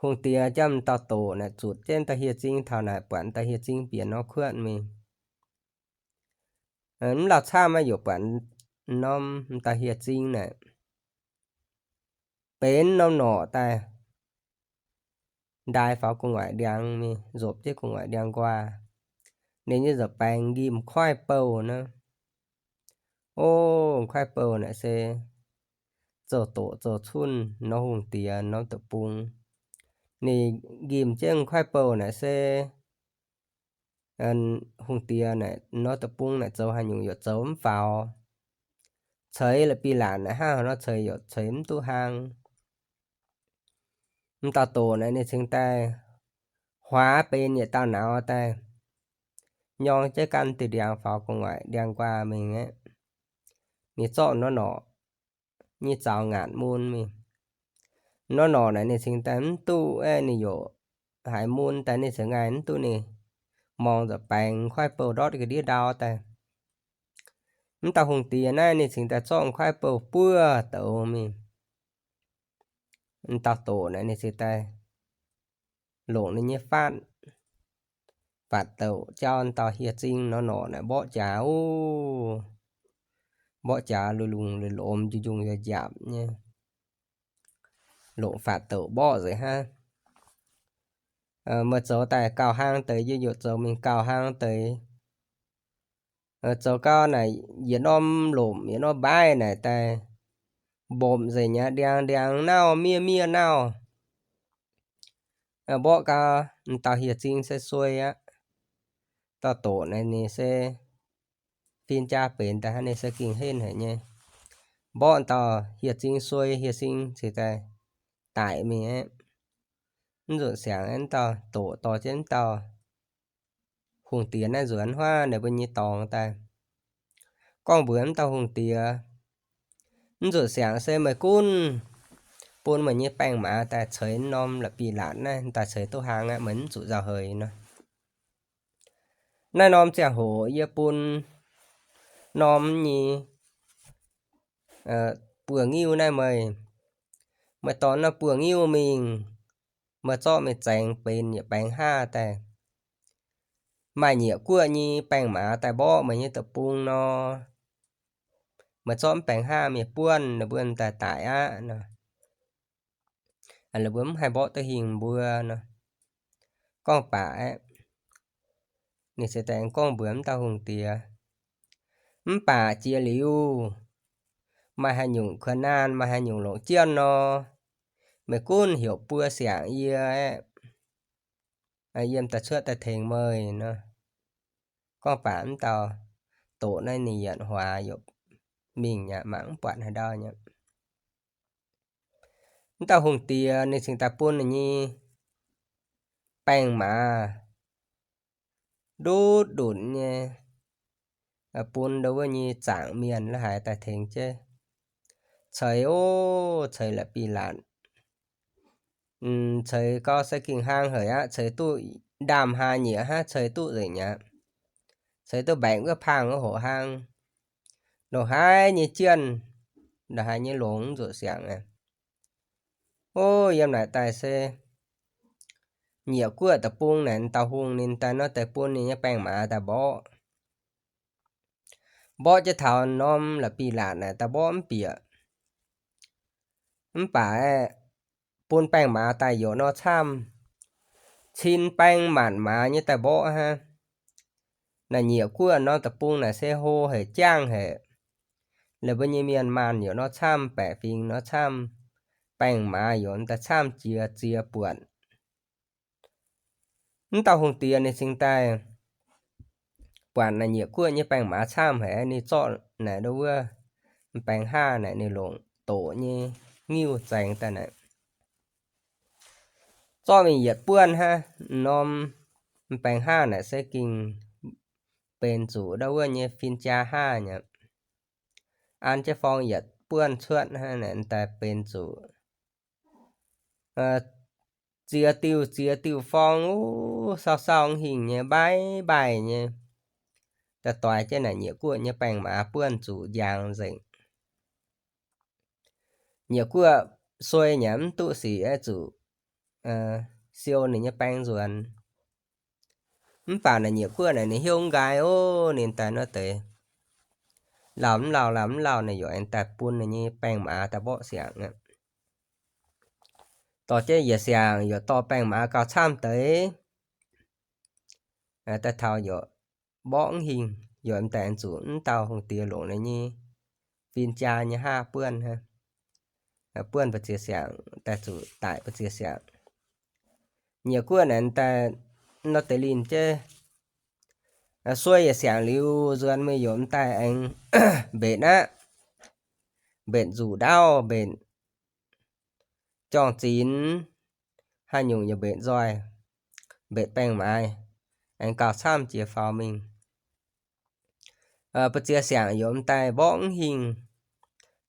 Hungh diex jauv m'dauh doqc naaic zutc jienv dauh hieh zingh taux naaic buatc dauh hieh zingh bieqc norm kuotv mingh. Mv lauh camv aqv, yaac buatc norm m'dauh hieh zingh naaic benx norm norqc daaih, ndaix faaux gu'nguaaic ndiangx mingh, nzopc jienv gu'nguaaic ndiangx nquaah. Ninh nyei nza'baengx nqimh kuaaiv bouh nor. Ov, kuaaiv bouh naaic se zoux doqc zoux cunh norm hungh diex norm deic-bung. Ninh nqimh jienv kuaaiv bouh naaic se hungh diex naaic norm deic-bung naaic zoux haaix nyungc yaac zoux mv faaux. Ceix la'bieiv-laatc naaic hnangv haaix nor ceix yaac ceix mv duqv hlang. M'dauh doqc naaic ninh cingx daaih huaax benx yietc dauh nauz daaih, nyorng jienv gan diuh ndiangx faaux gu'nguaaic ndiangx nquaah mingh aqv. Ninh zorqv norm norqc nyei zaux ngaatc mun mingh. Norm norqc naaic ninh cingx daaih mv duqv aeqv, ninh yaac haiz mun daaih ninh cingx ngaih mv duqv ninh, mungz nza'baengx kuaaiv bouh ndortv ga'ndiev ndau daaih. Mv dauh hungh diex naaiv ninh cingx daaih zorqv kuaaiv bouh buov douz mingh. M'dauh doqc naaic ninh cingx daaih longc ninh nyei faatv, faatv douc jauv m'dauh hieh zingh norm norqc naaic mborqv jaax oc. Mborqv jaax lungh lungh lomh lomh, njunc njunc yaac njaapc nyei. Longc faatv douc mborqv nzengc hnangv. Meih zoux daaih gauh hlang deix, yie yaac zoux mingh gauh hlang deix. Zoux gau naaic yietc norm lomc yietc norm mbaaih naaic daaih mbopc nzengc aqv, ndiangx ndiangx nauv, miev miev nauv. Mborqv gau, m'dauh hieh zingh se suei aqv. Dauh doqc naaic ninh se fin-jaa benx daaih hnangv, ninh se gengh henv haic nyei. Mborqv m'dauh hieh zingh suei, hieh zingh cingx daaih daic mingh aqv. Mv nzunc siangx aeqv, m'dauh doqc dorh jienv m'dauh hungh diex naaiv nzuonx huaav ninh mbuo nyei dorngx daaih, gorngv mbuox m'dauh hungh diex, mv nzunc siangx se meih gunv bun meih nyei baengh maaz daaih ceix norm la'bieiv-laatc naaiv daaih ceix duqv hlang aqv, meih mv zuqc nzauh heix nor. Naaiv norm ziangh hoc yie bun norm nyei buoz-ngiuv naaiv meih. Meih dorh norm buoz-ngiuv mingh, meih zorqv mingh zaengx benx yietc baengx haav daaih, maaih nyieqc guoqv nyei baengh maaz daaih mborqv meih nyei deic-bung nor, meih zorqv mv baengx haav mingh buonv ninh mbuo daaih daic aqv nor. Ninh mbuo mv haih mborqv duqv hingh mbuo nor. Gorngv baac aeqv, ninh se daaih gorngv mbuox m'dauh hungh diex, mv baac jiex liuz maaih haaix nyungc kuonx naanh, maaih haaix nyungc longc jienv nor, meih gunv heuc buo siangx yie aeqv, yiem daaih cuotv daaih tengx meih nor. Gorngv baac m'dauh doqc naaiv ninh yietc huaax yaac mingh mi'aqv, mangc mv buatc haaix ndau mi'aqv. Mv dauh hungh diex ninh cingx daaih bun ninh nyei baeng-maaz ndutv ndutv nyei, bun ndau wuov nyei zaangc mienh la'haiz daaih tengx jienv ceix, o, ceix la'bilaatc. Ceix gau se gengh hlang haic aqv, ceix duqv ndaamv-haa nyieqc hnangv, ceix duqv nzengc aqv. Ceix duqv mbaengx wuov pang wuov hoc hlang, ndongc haaix nyei jienv, ndongc haaix nyei longx nzuqc siangx aqv. O, yiem naaic daaih se Nyieqc Guoqv deic-bung naaic dauh hungh ninh daaih nor deix bun ninh nyei baeng-maaz daaih mborqv. Mborqv jienv taux norm la'bilaatc naaic daaih mborqv mv bieqc. Mv baac aeqv, bun baeng-maaz daaih yaac nor camv, cin baeng maanc maaz nyei daaih mborqv hnangv. Naaic Nyieqc Guoqv norm deic-bung naaic se hlo haic, jangv haic. Laaix mbuo nyei mienh maanh yaac nor camv, baeqc fingx nor camv, baeng-maaz yaac daaih camv jiex ziex buonc. Mv dauh hungh diex ninh cingx daaih buatc naaic Nyieqc Guoqv nyei baeng-maaz camv haic, ninh zorqv naaic ndau wuov m'baeng haav naaic ninh longc doqc nyei ngiuv zaengx daaih naaic, zorqv mingh yietc buonv hnangv. Norm m'baeng haav naaic se gengh benx zuqc ndau wuov nyei fin-jaa haav nyei. An jienv forng yietc buonv cuotv hnangv naaic daaih benx zuqc ziex diuh ziex diuh forng, wuov, sauv sauv hingh nyei, mbaih mbaih nyei, daaih doix jienv naaic Nyieqc Guoqv nyei baeng-maaz buonv zuqc njang nzengc. Nyieqc Guoqv suei nyei, mv duqv sic aeqv, zuqc siou ninh nyei baeng nzuonx. Mv baac naaic Nyieqc Guoqv naaic ninh hnyouv nqaai, o, ninh daaih nor deix lauh mv lauh, lauh mv lauh, ninh yaac aengx daaih bun ninh nyei baeng-maaz daaih mborqv siangx aqv. Dorh jienv yietc siangx yaac dorh baeng-maaz gauh camv deix daaih taux yaac mborqv mv hingh, yaac m'daaih aengx zuqc mv dauh hungh diex longc ninh nyei fin-jaa nyei haav buonv hnangv. Buonv mbu'ziex siangx daaih zuqc daic mbu'ziex siangx. Nyieqc Guoqv naaic daaih nor deix linh jienv suei yietc siangx liuz, nzuonx mingh yaac m'daaih aengx mbenc aqv. Mbenc nzuqc ndaauv, mbenc jorng zinx, haaix nyungc yaac mbenc nzoih, mbenc baeng-maaz, aengx gauh camv jiex faaux mingh. Mbu'ziex siangx yaac m'daaih mborqv mv hingh.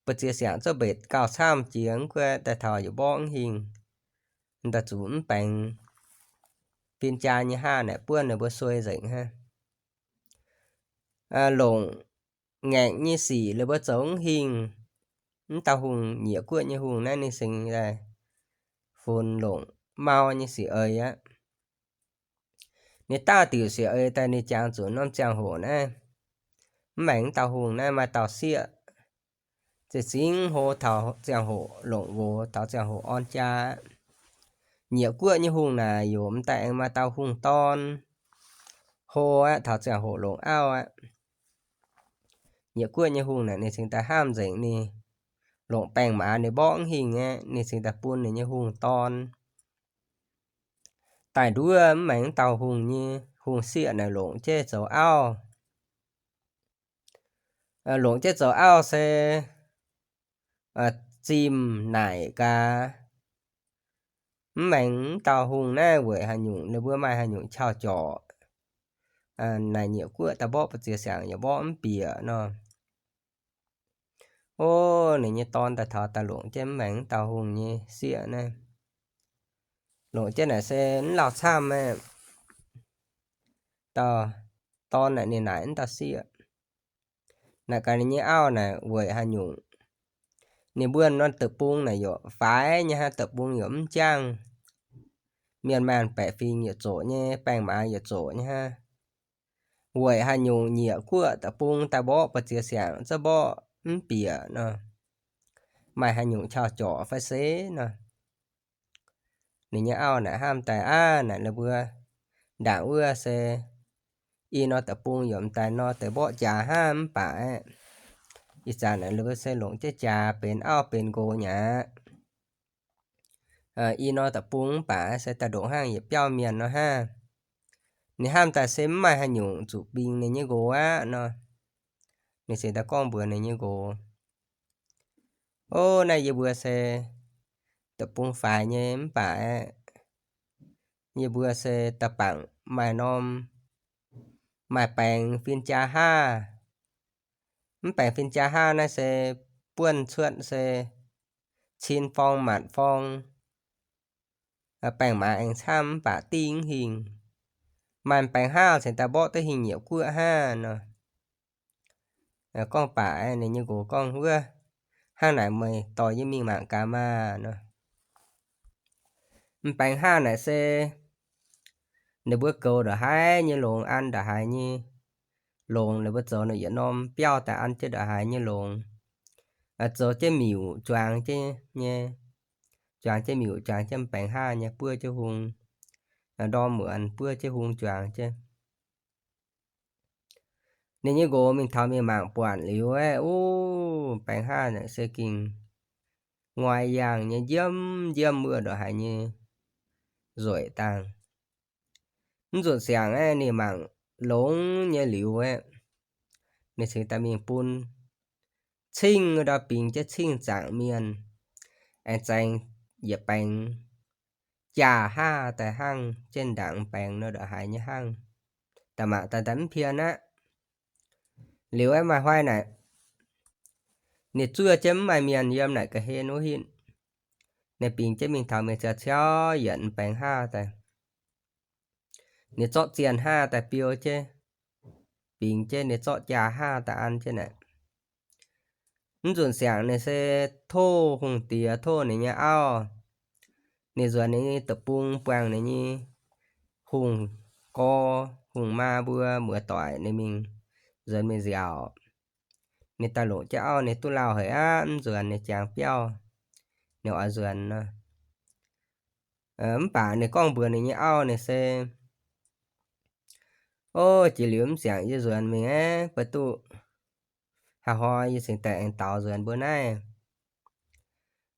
Mbu'ziex siangx zungv mbenc gauh camv jiex, mv guaix daaih taux yaac mborqv mv hingh. Daaih zuqc mv baengx fin-jaa nyei haav naaic buonv ninh mbuo suei nzengc hnangv. Longc ngaengc nyei sic ninh mbuo zoux mv hingh. Mv dauh hungh, Nyieqc Guoqv nyei hungh naaiv ninh seng daaih funx longc mau nyei sic eix aqv. Ninh daaih diuc sic eix daaih ninh jangx zuqc norm ziangh hoc naaiv, mv maengx mv dauh hungh naaiv maaih dauh sieqv za'gengh hlo taux ziangh hoc longc nqox, taux ziangh hoc orn jaa. Nyieqc Guoqv nyei hungh naaic yaac m'daaih aengx maaih dauh hungh dorn hlo aqv, taux ziangh hoc longc auv aqv. Nyieqc Guoqv nyei hungh naaic ninh cingx daaih hnamv nzengc ninh longc baeng-maaz ninh mborqv mv hingh aqv, ninh cingx daaih bun ninh nyei hungh dorn daaih nduov mv maengx mv dauh hungh nyei hungh sieqv naaic longc jienv zoux auv. Longc jienv zoux auv se zimh naaic gaax, mv maengx mv dauh hungh naaiv weic haaix nyungc ninh mbuo maaih haaix nyungc qauh jorc. Naaic Nyieqc Guoqv daaih mborqv mbu'ziex siangx yaac mborqv mv bieqc nor. O, ninh nyei dorn daaih taux daaih longc jienv mv maengx mv dauh hungh nyei sieqv naaiv. Longc jienv naaic se mv lauh camv aqv. Dauh dorn naaic ninh naaic mv dauh sieqv, naaic gaax ninh nyei auv naaic weic haaix nyungc. Ninh mbuo norm deic-bung naaic yaac faix nyei hnangv, deic-bung yaac mv jangv. Mienh maanh baeqc fingx yaac zoqc nyei, baeng-maaz yaac zoqc nyei hnangv. Weic haaix nyungc Nyieqc Guoqv deic-bung daaih mborqv mbu'ziex siangx zungv mborqv mv bieqc nor. Maaih haaix nyungc qauh jorc fai se nor. Ninh nyei auv naaic hnamv daaih aqv, naaic ninh mbuo ndaangc wuov se i norm deic-bung yaac m'daaih nor deix mborqv jaax hnangv mv baac aeqv, ih zanc naaic ninh mbuo se longc jienv jaax benx auv benx nqox nyei aqv. I norm deic-bung mv baac se daaih ndongc hnangv yietc biauv mienh nor hnangv. Ninh hnamv daaih se mv maaih haaix nyungc zuqc bingx ninh nyei nqox aqv nor. Ninh cingx daaih gorngv mbuox ninh nyei nqox, O, naaiv yie mbuo se deic-bung faix nyei mv baac aeqv, yie mbuo se da'bangc maaih norm, maaih baengx fin-jaa haav. Mv baengx fin-jaa haav naaiv se buonv cuotv se cin forng maanc forng. Baengh maaz aengx camv mv baac dingh hingh. Maaih baengx haav cingx daaih mborqv duqv hingh nyieqc guoqv haav nor. Gorngv baac ninh nyei nqox gorngv, Wuov, hnangv naaic meih dorh yie mingh mangc gaax maah nor. Mv baengx haav naaic se ninh mbuo goux ndongc haaix nyei longx, an ndongc haaix nyei longx, ninh mbuo zoux ninh yietc norm biauv daaih an jienv ndongc haaix nyei longx. Zoux jienv miuc juangx jienv nyei, juangx jienv miuc, juangx jienv mv baengx haav nyei, buov jienv hung, ndorm muonz buov jienv hung juangx jienv. Ninh nyei nqox mingh taux mingh mangc buatc liuz aeqv, uv, baengx haav naaic se gengh nguaai yangh nyei, njiemv njiemv wuov ndongc haaix nyei nzueic dangh. Mv nzunc siangx aeqv, ninh mangc longx nyei liuz aeqv, ninh cingx daaih mingh bun cing ndau bingx jienv cing zaangc mienh, aengx zaengx yietc baengx jaa haav daaih hnangv jienv ndaangc baengx nor ndongc haaix nyei hnangv. Da'maauh daaih daaih mv pien aqv. Liuz aeqv, maaih hnoi naaic, ninh zuov jienv mv maaih mienh yiem naaic ga'hlen wuov hitv. Ninh bingx jienv mingh taux mingh ziouc ciouv yietc baengx haav daaih. Ninh zorqv zienh haav daaih biou jienv, bingx jienv ninh zorqv jaa haav daaih an jienv naaic. Mv nzunc siangx ninh se tov hungh diex, tov ninh nyei auv, ninh nzuonx ninh nyei deic-bung buangh ninh nyei hungh gorx hungh maa mbuo muoz-doic ninh mingh nzuonx mingh nziaauc. Ninh daaih longc jienv auv, ninh duqv lauh haic aqv, mv nzuonx ninh jangx biauv, ninh oix nzuonx nor. Mv baac ninh gorngv mbuox ninh nyei auv ninh se, O, jiex liuz mv siangx yie nzuonx mingh aeqv, beiv duqv haaix hnoi yie cingx daaih aengx daux nzuonx mbuo naaiv.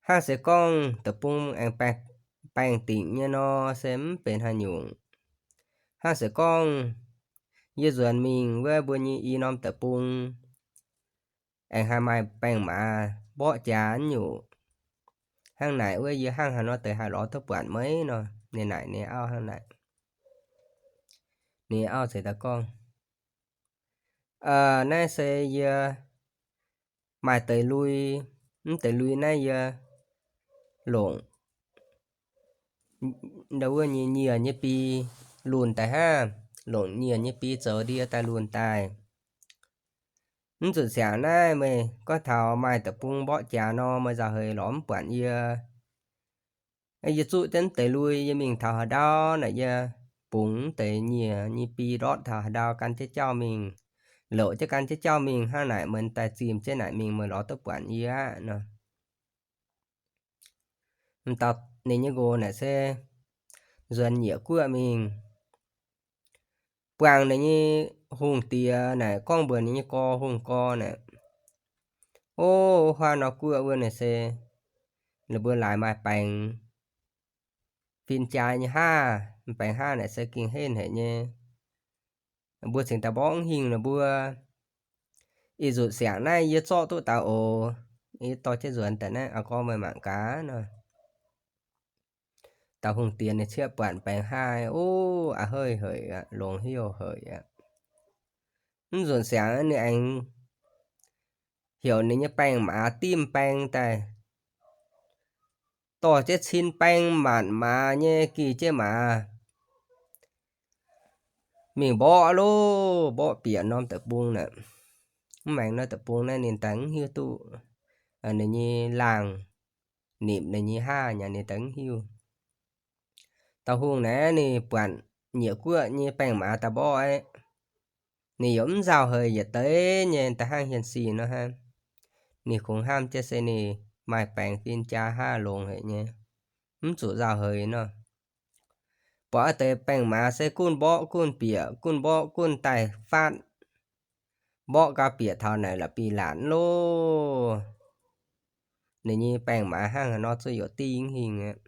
Hnangv se gorngv deic-bung aengx baengh, baengh dingc nyei nor, se mv benx haaix nyungc. Hnangv se gorngv yie nzuonx mingh wuov mbuo nyei i norm deic-bung aengx haih maaih baengh maaz mborqv jaax nyungc. Hnangv naaic wuov yie hnangv haaix nor deix haih lorz duqv buatc meih nor. Ninh naaic ninh auv hnangv naaic. Ninh auv ceix daaih gorngv, Naaiv se yie maaih deix lui, mv deix lui naaiv yie longc ndau wuov nyei nyiec nyei bi lunh daaih hnangv, longc nyiec nyei bi zoux ndie daaih lunh daaih. Mv nzunc siangx naaiv meih gorngv taux maaih deic-bung mborqv jaax nor, meih nzauh heix lorz mv buatc yie. Yie zuqv jienv mv deix lui, yie mingh taux haaix ndau naaic yie bungx mv deix nyiec nyei bi ndortv taux haaix ndau gan jienv jauv mingh, louc jienv gan jienv jauv mingh hnangv naaic, meih daaih zimh jienv naaic mingh meih lorz duqv buatc yie aqv nor. M'dauh ninh nyei nqox naaic se nzuonx nyieqc guoqv mingh, buangh ninh nyei hungh diex naaic gorngv mbuox ninh nyei gorx, hungh gorx naaic, O, wuov huav nor guoqv wuov naaic se ninh mbuo laaix maaih baengx fin-jaa nyei haav. Baengx haav naaic se gengh henv haic nyei. Mbuo cingx daaih mborqv hingh ninh mbuo. Ih nzunc siangx naaiv yie zorqv duqv daaih oc. Yie dorh jienv nzuonx daaih naaiv, aa, gorngv meih mangc gaax nor. Dauh hungh diex ninh cieqv buatc baengx haav, O, a'heiv haic aqv, longx haic aqv. Mv nzunc siangx ninh aengx heuc ninh nyei baeng-maaz dimv baeng daaih, dorh jienv cin baeng maanc maaz nyei gih jienv maaz mingh mborqv loh, mborqv bieqc norm deic-bung naaic. Mv maengx norm deic-bung naaiv ninh daaih mv hiuv duqv ninh nyei laangh nipc ninh nyei haav nyei, ninh daaih mv hiuv. Dauh hungh naaiv ninh buatc nyieqc guoqv nyei baeng-maaz daaih mborqv aqv, ninh yaac mv nzauh heix yietc deix nyei, da'hnangv hien sic nor hnangv. Ninh kungx hnamv jienv se ninh maaih baengx fin-jaa haav longx haic nyei, mv zuqc nzauh heix nor. Buatc wuov deix baeng-maaz se gunv mborqv gunv bieqc, gunv mborqv gunv daaih faatv, mborqv gau bieqc taux naaic la'bieiv-laatc loh. Ninh nyei baeng-maaz hnangv haaix nor zuqc youc dingh hingh aqv.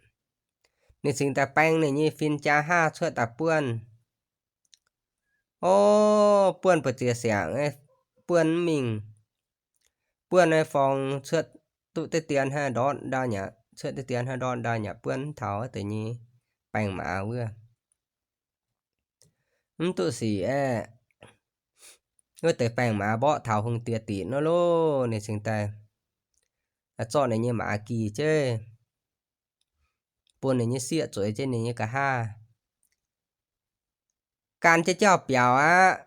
Ninh cingx daaih baeng ninh nyei fin-jaa haav cuotv daaih buonv. O, buonv mbu'ziex siangx, buonv mv mingh. buonv naaiv forng cuotv duqv deix dien hnangv ndortv ndau nyei aqv, cuotv deix dien hnangv ndortv ndau nyei aqv, buonv mv taux wuov deix nyei baengh maaz wuov. Mv duqv sic aeqv, wuov deix baengh maaz mborqv taux hungh diex dinc nor loh, ninh cingx daaih zorqv ninh nyei maaz gih jienv, bun ninh nyei sieqv zueiz jienv ninh nyei nqa'haav. Gan jienv jauv biaux aqv.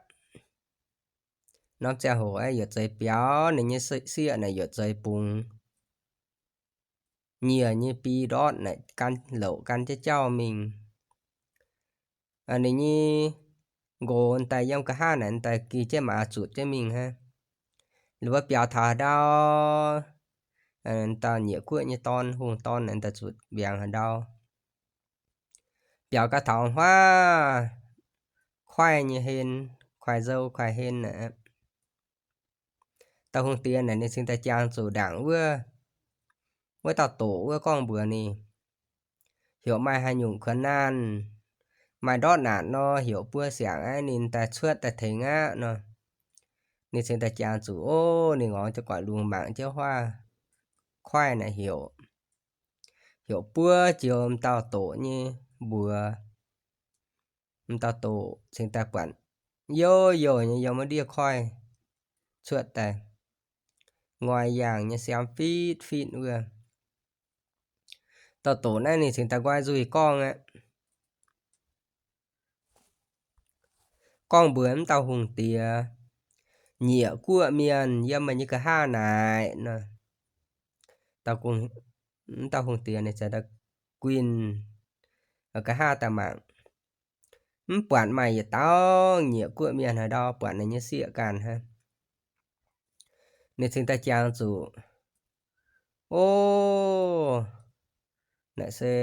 Norm ziangh hoc aeqv, yietc zueiz biaux ninh nyei sieqv naaic, yietc zueiz bungx nyiec nyei bi ndortv naaic gan louc gan jienv jauv mingh. Ninh nyei nqox daaih yiem nqa'haav naaic daaih gih jienv maaz zuotc jienv mingh hnangv. Liuz mbuo biaux taux haaix ndau, dauh nyieqc guoqv nyei dorn, hungh dorn naaic daaih zuqc mbiaangx haaix ndau. Biaux gau taux huaav kuaaiv nyei hen, kuaaiv nzou kuaaiv hen naaic, dauh hungh diex naaic ninh cingx daaih jangx zuqc ndaangc wuov, wuov dauh doqc wuov gorngv mbuox ninh, heuc maaih haaix nyungc kuonx naanh, maaih ndortv naanc nor, heuc buo siangx aqv, ninh daaih cuotv daaih tengx aqv nor. Ninh cingx daaih jangx zuqc, ov, ninh ngorc jienv gu'nguaaic lungh mangc jienv huaav kuaaiv naaic heuc, heuc buo joux m'dauh doqc nyei mbuox. M'dauh doqc cingx daaih buatc youh youh nyei yiem wuov ndiev koiv cuotv daaih, ngoix yaangh nyei siamv fitv fitv wuov. Dauh doqc naaiv ninh cingx daaih nqoi nzuih gorngv aqv, gorngv mbuox m'dauh hungh diex, nyieqc guoqv mienh yiem meih nyei nqa'haav naaic nor. M'dauh hungh diex ninh cingx daaih guinh nqa'haav daaih mangc, mv buatc maaih yietc dauh nyieqc guoqv mienh haaix ndau, buatc ninh nyei sieqv ganh hnangv. Ninh cingx daaih jangx zuqc, ov, naaic se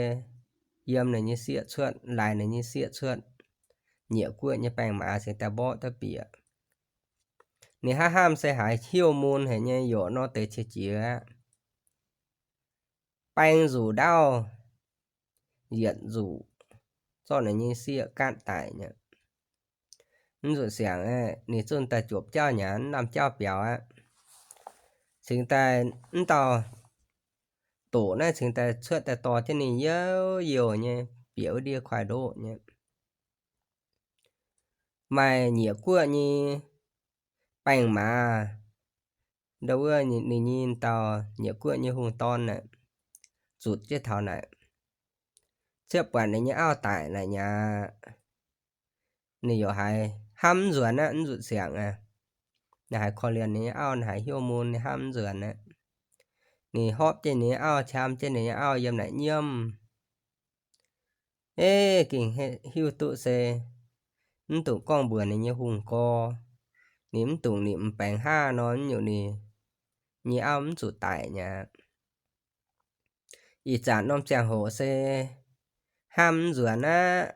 yiem ninh nyei sieqv cuotv, laaix ninh nyei sieqv cuotv, nyieqc guoqv nyei baengh maaz cingx daaih mborqv duqv bieqc. Ninh hnangv hnamv se haiz heuc mun haic nyei, yaac nor deix qiex jiez aqv. Baeng nzuqc ndaauv yietc nzuqc zorqv ninh nyei sieqv gaatv daic nyei. Mv nzuqc siangx aeqv, ninh zunh daaih jopc jauv nyanc, mv lamh jauv biaux aqv. Cingx daaih mv dauh doqc naaiv cingx daaih cuotv daaih dorh jienv ninh youh youh nyei bieqc wuov ndiev kuaaiv ndoqv nyei. Maaih nyieqc guoqv nyei baeng maaz, ndau wuov ninh nyei dauh nyieqc guoqv nyei hungh dorn naaic, zutc jienv taux naaic, ciepv buatc ninh nyei auv daic naaic nyaqc, ninh yaac haiz hnamv mv nzuonx aqv, mv nzuqc siangx aqv. Ninh haiz korv-lienh ninh nyei auv, ninh haiz hnyouv mun, ninh hnamv mv nzuonx aqv. Ninh hopv jienv ninh nyei auv, qam jienv ninh nyei auv yiem naaic nyiemv. Eix, gengh hiuv duqv se mv dungx gorngv mbuox ninh nyei hungh gorx, ninh mv dungx nimc m'baengx haav nor, nyungc ninh nyei auv mv zuqc daic nyaqv. Ih zanc norm ziangh hoc se hnamv mv nzuonx aqv,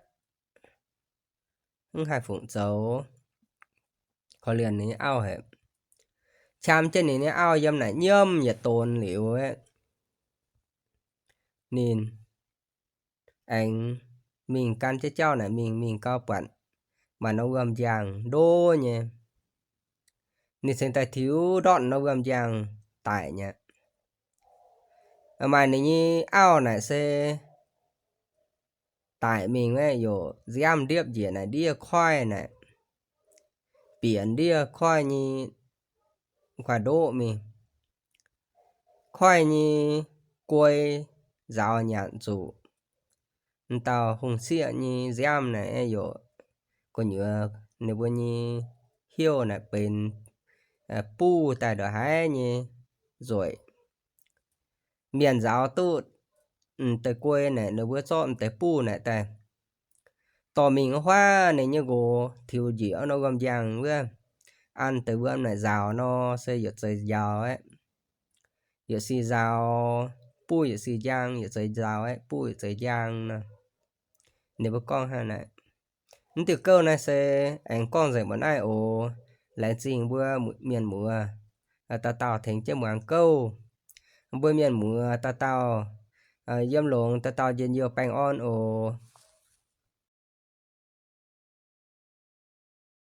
mv haih fungc zoux. Korv-lienh ninh nyei auv haic, qam jienv ninh nyei auv yiem naaic nyiemv yietc donx liuz, ninh aengx mingh gan jienv jauv naaic mingh, mingh gau buatc maaih norm wuom-njang ndo nyei. Ninh cingx daaih tiux ndortv norm wuom-njang daic nyei. Maaih ninh nyei auv naaic se daic mingh aeqv, yaac nziaamv ndiepv njiec naaic ndiev koiv naaic, bieqc ndiev koiv nyei kuaaiv ndoqv mingh. Koiv nyei guei nzaaux nyanc zuqc. M'dauh hungh sieqv nyei nziaamv naaic yaac gu'nyuoz ninh mbuo nyei heuv naaic benx buv daaih ndongc haaix nyei nzueic. Mienh nzaaux duqv m'deix guei naaic, ninh mbuo zorqv m'deix buv naaic daaih dorh mingh wuov huaav ninh nyei nqox tiux njiec norm wuom-njang wuov, an deix wuom naaic nzaaux nor se yietc zeiz njaaux aeqv, yietc sic nzaaux buv, yietc sic njang, yietc zeiz nzaaux aeqv, buv yietc zeiz njang nor. Ninh mbuo gorngv hnangv naaic. Mv diuh gouv naaiv se aengx gorngv nzengc mbuo naaiv oc. Laengz zingh mbuo mienh muoz dauh dauh tengx jienv muangx gouv. Mbuo mienh muoz dauh dauh yiem longx dauh dauh njien-youh baengh orn oc.